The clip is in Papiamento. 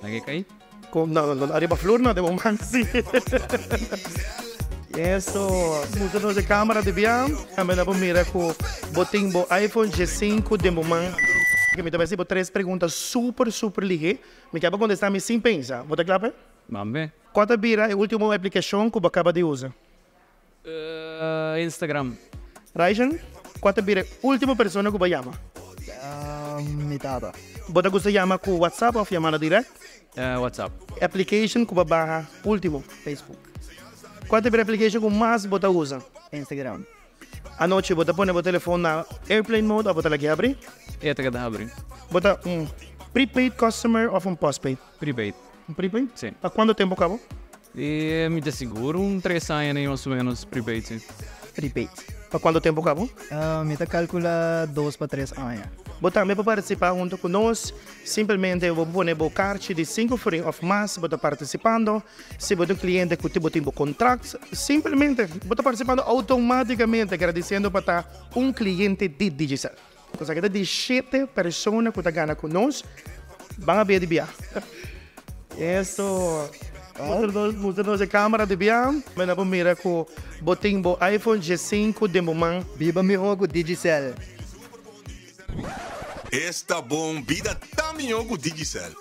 Lag'é kai. Kon no no ariba flur no den bo man si. Eso. Mustra nos e camera di bia. Tambe nan por mira cu bo tin bo iPhone 15 den bo man. Mi ta bay haci bo tres pregunta super super lihe. Mi kier bo contesta mi sin pensa. Bo ta cla p'e? Bambe. Cua ta bira e ultimo aplicacion cu bo a caba di usa? Instagram. Raijan, cua ta bira e ultimo persona cu bo a yama? Mi tata. Bo ta gusta yama cu WhatsApp of yamada direct? WhatsApp. Application cu bo a baha ultimo? Facebook. Cua ta bira e application cu mas bo ta usa? Instagram. Anochi bo ta pone bo telefon na airplane mode of bo ta lag'e habri? E ta keda habri. Bo ta un prepaid customer of un postpaid? Prepaid. Un prepaid? Si. Pa cuanto tempo cabo? E mi ta sigur un tres aña ni mas o menos prepaid si. Prepaid. Pa cuanto tempo cabo? Mi ta calcula dos pa tres aña. Bo tambe por participa hunto cu nos. Simplemente bo pone bo carchi di cinco florin of mas, bo ta participando. Si bo ta un cliente cu bo tin bo contract, simplemente bo ta participando automaticamente, gradiciendo pa ta un cliente di Digicel. Nos aki ta di shete persona cu ta gana cu nos. Ban a bia di bia. Eso. Mustra nos e camera di bia. Mi na por mira cu bo tin bo iPhone 15 den bo man. Biba miho cu Digicel. Esta bon, bida ta miho cu Digicel.